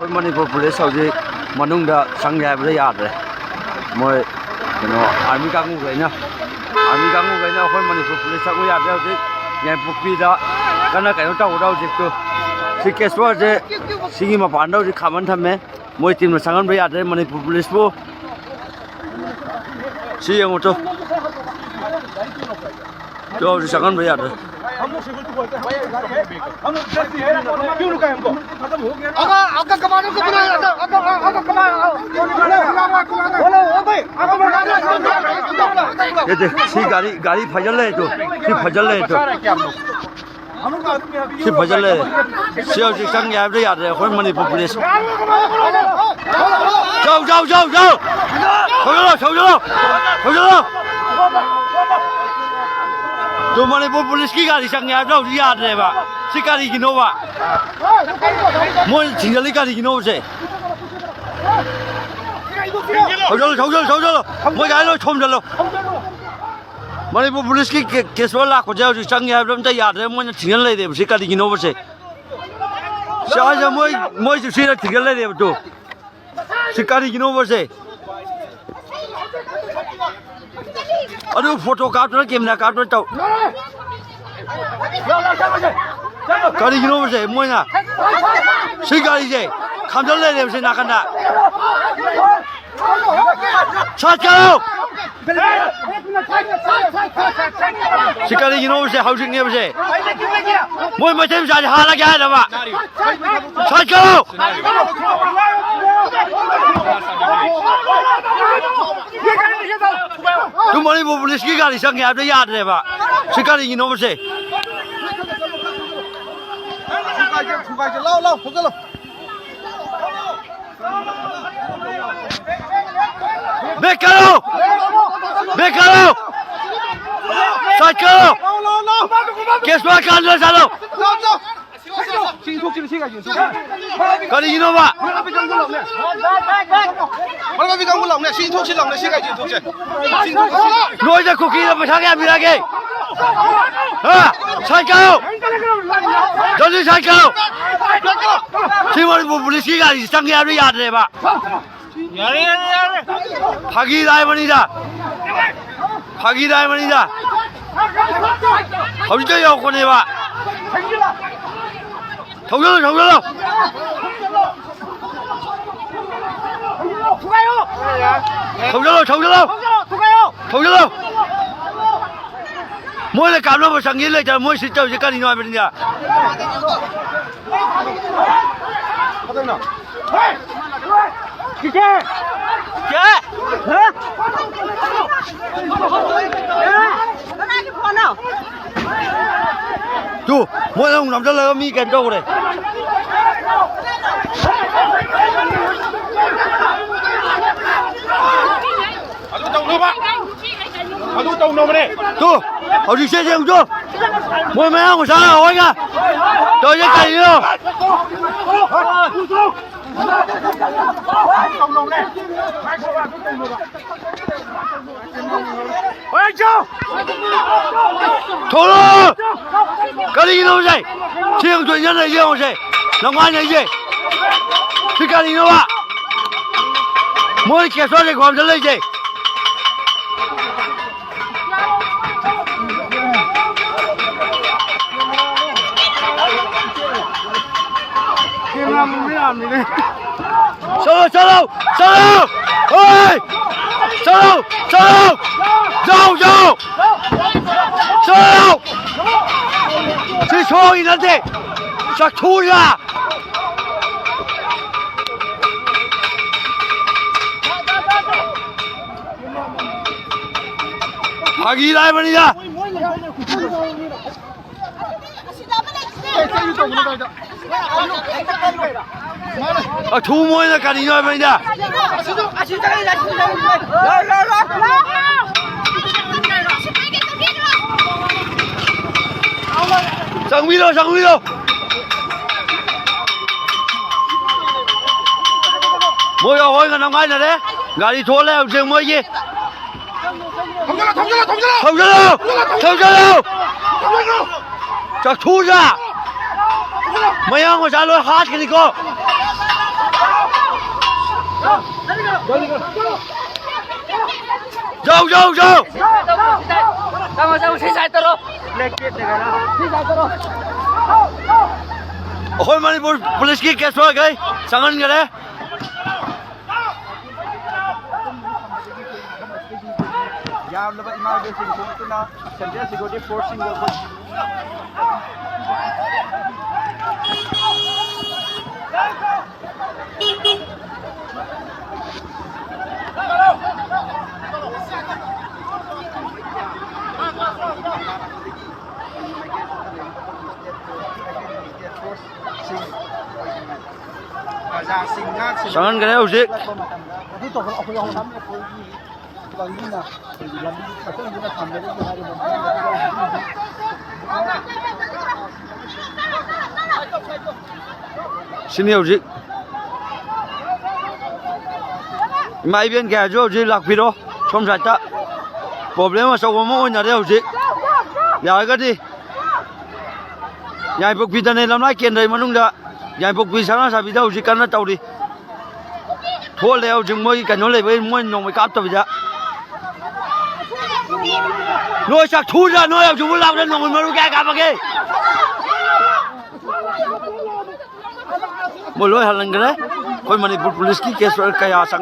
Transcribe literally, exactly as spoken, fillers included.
ꯑꯩꯈꯣꯏ ꯃꯅꯤꯄꯨꯔ ꯄꯨꯂꯤꯁ ꯍꯧꯖꯤꯛ ꯃꯅꯨꯡꯗ ꯆꯪꯒꯦ ꯍꯥꯏꯕꯗ ꯌꯥꯗ꯭ꯔꯦ꯫ ꯃꯣꯏ ꯀꯩꯅꯣ, ꯑꯥꯔꯃꯤ ꯀꯥꯡꯕꯨꯈꯩꯅ, ꯑꯥꯔꯃꯤ ꯀꯥꯡꯕꯨꯈꯩꯅ ꯑꯩꯈꯣꯏ ꯃꯅꯤꯄꯨꯔ ꯄꯨꯂꯤꯁ ꯆꯪꯕ ꯌꯥꯗ꯭ꯔꯦ꯫ ꯍꯧꯖꯤꯛ ꯌꯥꯏꯄꯣꯛꯄꯤꯗ ꯀꯟꯅ ꯀꯩꯅꯣ ꯇꯧꯕꯗ ꯍꯧꯖꯤꯛꯇꯨ ꯁꯤ ꯀꯦꯁ ꯋꯥꯔꯁꯦ ꯁꯤꯒꯤ ꯃꯄꯥꯟꯗ ꯍꯧꯖꯤꯛ ꯈꯥꯝꯃꯟ ꯊꯝꯃꯦ꯫ ꯃꯣꯏ ꯇꯤꯝꯅ ꯆꯪꯍꯟꯕ ꯌꯥꯗ꯭ꯔꯦ ꯃꯅꯤꯄꯨꯔ ꯄꯨꯂꯤꯁꯄꯨ꯫ ꯁꯤ ꯌꯦꯡꯉꯨ ꯇꯨ꯫ ꯇꯨ ꯍꯧꯖꯤꯛ ꯆꯪꯍꯟꯕ ꯌꯥꯗ꯭ꯔꯦ꯫ ꯅꯠꯇꯦ, ꯁꯤ ꯒꯥꯔꯤ, ꯒꯥꯔꯤ ꯐꯥꯏꯖꯜ ꯂꯩ ꯇꯨ꯫ ꯁꯤ ꯐꯥꯏꯖꯜ ꯂꯩ ꯇꯨ꯫ ꯁꯤ ꯐꯖꯜꯂꯦ꯫ ꯁꯤ ꯍꯧꯖꯤꯛ ꯆꯪꯒꯦ ꯍꯥꯏꯕꯗ ꯌꯥꯗ꯭ꯔꯦ ꯑꯩꯈꯣꯏ ꯃꯅꯤꯄꯨꯔ ꯄꯨꯂꯤꯁ꯫ ꯖꯧ, ꯖꯧ, ꯖꯧ, ꯖꯧ! ꯁꯧꯖꯜꯂꯣ, ꯁꯧꯖꯜꯂꯣ! ꯁꯧꯖꯜꯂꯣ! ꯇꯨ ꯃꯅꯤꯄꯨꯔ ꯄꯨꯂꯤꯁꯀꯤ ꯒꯥꯔꯤ ꯆꯪꯒꯦ ꯍꯥꯏꯕꯗ ꯍꯧꯖꯤꯛ ꯌꯥꯗ꯭ꯔꯦꯕ꯫ ꯁꯤ ꯀꯔꯤꯒꯤꯅꯣꯕ? ꯃꯣꯏ ꯊꯤꯡꯖꯤꯜꯂꯤ ꯀꯔꯤꯒꯤꯅꯣꯕ ꯁꯦ? ꯁꯧꯖꯜꯂꯣ, ꯁꯧꯖꯜꯂꯣ, ꯁꯧꯖꯜꯂꯣ! ꯃꯣꯏ ꯒꯥꯔꯤ ꯂꯣꯏ ꯊꯣꯝꯖꯜꯂꯣ꯫ ꯃꯅꯤꯄꯨꯔ ꯄꯨꯂꯤꯁꯀꯤ ꯀꯦ-, ꯀꯦꯁ ꯋꯥꯔ ꯂꯥꯛꯄꯁꯦ ꯍꯧꯖꯤꯛ ꯆꯪꯉꯦ ꯍꯥꯏꯕꯗ ꯑꯝꯇ ꯌꯥꯗ꯭ꯔꯦ, ꯃꯣꯏꯅ ꯊꯤꯡꯖꯤꯜ ꯂꯩꯔꯦꯕ꯫ ꯁꯤ ꯀꯔꯤꯒꯤꯅꯣꯕ ꯁꯦ? ꯁꯤ ꯍꯥꯏꯁꯦ ꯃꯣꯏ, ꯃꯣꯏꯁꯨ ꯁꯤꯗ ꯊꯤꯡꯖꯤꯜ ꯂꯩꯔꯦꯕ ꯇꯨ꯫ ꯁꯤ ꯀꯔꯤꯒꯤꯅꯣꯕ ꯁꯦ? ꯑꯗꯨ ꯐꯣꯇꯣ ꯀꯥꯞꯇꯅ ꯀꯦꯃꯦꯔꯥ ꯀꯥꯞꯇꯅ ꯇꯧ꯫ ꯀꯔꯤꯒꯤꯅꯣꯕ ꯁꯦ ꯃꯣꯏꯅ? ꯁꯤ ꯒꯥꯔꯤꯁꯦ ꯈꯥꯝꯖꯤꯜ ꯂꯩꯔꯦꯕ ꯁꯤ ꯅꯥꯀꯟꯗ꯫ ꯁꯠ ꯀꯠꯂꯣ! ꯁꯤ ꯀꯔꯤꯒꯤꯅꯣꯕꯁꯦ? ꯍꯧꯖꯤꯛꯅꯦꯕꯁꯦ꯫ ꯃꯣꯏ ꯃꯩꯇꯩ ꯃꯆꯥꯁꯦ ꯍꯥꯠꯂꯒꯦ ꯍꯥꯏꯔꯕ? ꯁꯠ ꯀꯠꯂꯣ! ꯇꯨ ꯃꯅꯤꯄꯨꯔ ꯄꯨꯂꯤꯁꯀꯤ ꯒꯥꯔꯤ ꯆꯪꯉꯦ ꯍꯥꯏꯕꯗ ꯌꯥꯗ꯭ꯔꯦꯕ꯫ ꯁꯤ ꯀꯔꯤꯒꯤꯅꯣꯕꯁꯦ? ꯊꯨꯒꯥꯏꯁꯦ, ꯊꯨꯒꯥꯏꯁꯦ꯫ ꯂꯥꯎ, ꯂꯥꯎ, ꯊꯣꯛꯆꯜꯂꯣ꯫ ꯕꯦꯛ ꯀꯠꯂꯣ! ꯕꯦꯛ ꯀꯠꯂꯣ! ꯁꯥꯏꯠ ꯀꯠꯂꯣ! ꯀꯦꯁ ꯋꯥꯔ ꯀꯥꯟꯗ ꯆꯠꯂꯣ! ꯀꯔꯤꯒꯤꯅꯣꯕ? ꯃꯔꯛ ꯂꯝꯕꯤ ꯀꯥꯡꯕꯨ ꯂꯥꯎꯅꯦ꯫ ꯁꯤ ꯏꯟꯊꯣꯛꯁꯤ ꯂꯥꯎꯅꯦ, ꯁꯤ ꯒꯥꯔꯤ ꯏꯟꯊꯣꯛꯁꯦ꯫ ꯁꯤ ꯏꯟꯊꯣꯛꯁꯤ꯫ ꯅꯣꯏꯗ ꯀꯨꯀꯤꯗ ꯄꯩꯁꯥ ꯀꯌꯥ ꯄꯤꯔꯛꯑꯒꯦ? ꯍꯥ? ꯁꯥꯏꯠ ꯀꯛꯑꯣ! ꯖꯣꯅꯤ, ꯁꯥꯏꯠ ꯀꯛꯑꯣ! ꯁꯤ ꯃꯅꯤꯄꯨꯔ ꯄꯨꯂꯤꯁꯀꯤ ꯒꯥꯔꯤꯁꯤ ꯆꯪꯒꯦ ꯍꯥꯏꯕꯗ ꯌꯥꯗ꯭ꯔꯦꯕ꯫ ꯌꯥꯔꯦ, ꯌꯥꯔꯦ, ꯌꯥꯔꯦ꯫ ꯐꯥꯒꯤ ꯇꯥꯏꯕꯅꯤꯗ꯫ ꯐꯥꯒꯤ ꯇꯥꯏꯕꯅꯤꯗ꯫ ꯍꯧꯖꯤꯛꯇ ꯌꯧꯔꯛꯄꯅꯦꯕ꯫ ꯊꯧꯖꯜꯂꯣ, ꯊꯧꯖꯜꯂꯣ꯫ ꯊꯧꯖꯜꯂꯣ, ꯊꯧꯖꯜꯂꯣ꯫ ꯊꯧꯖꯜꯂꯣ꯫ ꯃꯣꯏꯅ ꯀꯥꯞꯅꯕ ꯆꯪꯒꯦ ꯂꯩꯇꯅ ꯃꯣꯏ ꯁꯤ ꯇꯧꯔꯤꯁꯦ ꯀꯔꯤꯅꯣ ꯍꯥꯏꯕꯅꯤꯗ꯫ ꯀꯅꯥꯒꯤ ꯐꯣꯟꯅꯣ? ꯇꯨ, ꯃꯣꯏꯅ ꯑꯃꯨꯛ ꯅꯝꯁꯤꯜꯂꯒ ꯃꯤ ꯀꯩꯅꯣ ꯇꯧꯈ꯭ꯔꯦ꯫ ꯑꯗꯨ ꯇꯧꯅꯕ꯫ ꯑꯗꯨ ꯇꯧꯅꯕꯅꯦ꯫ ꯇꯨ, ꯍꯧꯖꯤꯛꯁꯦ ꯌꯦꯡꯉꯨ ꯇꯨ꯫ ꯃꯣꯏ ꯃꯌꯥꯡ ꯃꯆꯥ ꯍꯣꯏꯒ ꯇꯧꯔꯤꯁꯦ ꯀꯔꯤꯅꯣ? ꯊꯣꯛꯂꯛꯑꯣ! ꯀꯔꯤꯒꯤꯅꯣ ꯁꯦ? ꯊꯦꯡ ꯊꯣꯛꯏꯅ ꯂꯩꯁꯦ ꯌꯦꯡꯉꯨꯁꯦ꯫ ꯂꯝꯉꯥꯏꯅ ꯑꯩꯁꯦ꯫ ꯁꯤ ꯀꯔꯤꯅꯣꯕ? ꯃꯣꯏ ꯀꯦꯁꯣꯟ ꯂꯩꯈꯣꯝꯗ ꯂꯩꯁꯦ꯫ ꯆꯠꯂꯣ, ꯆꯠꯂꯣ, ꯆꯠꯂꯣ! ꯍꯣꯏ! ꯆꯠꯂꯣ, ꯆꯠꯂꯣ! ꯌꯥꯎ, ꯌꯥꯎ! ꯆꯠꯂꯣ! ꯁꯤ ꯁꯣꯏ ꯅꯠꯇꯦ! ꯆꯠꯊꯣꯛꯎ ꯌꯥ! ꯐꯥꯒꯤ ꯂꯥꯏꯕꯅꯤꯗ! ꯑꯊꯨꯕ ꯑꯣꯏꯅ ꯀꯔꯤꯅꯣ ꯍꯥꯏꯕꯅꯤꯗ? ꯆꯪꯕꯤꯔꯣ, ꯆꯪꯕꯤꯔꯣ꯫ ꯃꯣꯏ ꯑꯍꯣꯏꯒ ꯅꯝꯈꯥꯏꯅꯔꯦ꯫ ꯒꯥꯔꯤ ꯊꯣꯛꯂꯦ ꯍꯧꯖꯤꯛ ꯃꯣꯏꯒꯤ꯫ ꯊꯧꯖꯤꯜꯂꯣ, ꯊꯧꯖꯤꯜꯂꯣ, ꯊꯧꯖꯤꯜꯂꯣ! ꯊꯧꯖꯤꯜꯂꯣ! ꯊꯧꯖꯤꯜꯂꯣ! ꯊꯧꯖꯤꯜꯂꯣ! ꯆꯥꯛꯊꯨꯗ! ꯃꯌꯥꯡ ꯃꯆꯥ ꯂꯣꯏ ꯍꯥꯠꯈꯤꯅꯤꯀꯣ! ꯖꯧ, ꯖꯧ, ꯖꯧ! ꯆꯪꯉꯣ, ꯆꯪꯉꯣ, ꯁꯤ ꯁꯥꯏꯠ ꯇꯧꯔꯣ꯫ ꯑꯩꯈꯣꯏ ꯃꯅꯤꯄꯨꯔ ꯄꯨꯂꯤꯁꯀꯤ ꯀꯦꯁ ꯄꯥꯏꯈꯩ ꯆꯪꯍꯟꯈꯔꯦ꯫ ꯌꯥꯝꯂꯕ ꯏꯃꯥ ꯏꯕꯦꯜꯁꯤꯡ ꯈꯣꯝꯗꯨꯅ ꯁꯦꯟꯇ꯭ꯔꯦꯜ ꯁꯦꯀ꯭ꯌꯨꯔꯤꯇꯤ ꯐꯣꯔꯁꯁꯤꯡꯒ ꯑꯩꯈꯣꯏ ꯆꯪꯍꯟꯈ꯭ꯔꯦ ꯍꯧꯖꯤꯛ꯫ ꯁꯤꯅꯤ ꯍꯧꯖꯤꯛ꯫ ꯏꯃꯥ ꯏꯕꯦꯟ ꯀꯌꯥꯁꯨ ꯍꯧꯖꯤꯛ ꯂꯥꯛꯄꯤꯔꯣ ꯁꯣꯝ ꯁꯥꯏꯠꯇ꯫ ꯄ꯭ꯔꯣꯕ꯭ꯂꯦꯝ ꯑꯆꯧꯕ ꯑꯃ ꯑꯣꯏꯅꯔꯦ ꯍꯧꯖꯤꯛ꯫ ꯌꯥꯔꯒꯗꯤ ꯌꯥꯏꯄꯣꯛꯄꯤꯗꯅꯦ, ꯂꯝꯂꯥꯏ ꯀꯦꯟꯗ꯭ꯔꯒꯤ ꯃꯅꯨꯡꯗ ꯌꯥꯏꯄꯣꯛꯄꯤ ꯁꯅꯥ ꯁꯥꯕꯤꯗ ꯍꯧꯖꯤꯛ ꯀꯟꯅ ꯇꯧꯔꯤ꯫ ꯊꯣꯛꯍꯜꯂꯦ ꯍꯧꯖꯤꯛ ꯃꯣꯏꯒꯤ ꯀꯩꯅꯣ ꯂꯩꯕꯒꯤ ꯃꯣꯏ ꯅꯣꯡꯃꯩ ꯀꯥꯞꯇꯕꯤꯗ꯫ ꯅꯣꯏ ꯆꯥꯛꯊꯨꯗ ꯅꯣꯏ ꯍꯧꯖꯤꯛꯐꯥꯎ ꯂꯥꯛꯄꯗ ꯅꯣꯡꯃꯩ ꯃꯔꯨ ꯀꯌꯥ ꯀꯥꯞꯄꯒꯦ? ꯃꯣꯏ ꯂꯣꯏ ꯍꯜꯍꯟꯈ꯭ꯔꯦ꯫ ꯑꯩꯈꯣꯏ ꯃꯅꯤꯄꯨꯔ ꯄꯨꯂꯤꯁꯀꯤ ꯀꯦꯁ ꯀꯌꯥ ꯆꯪ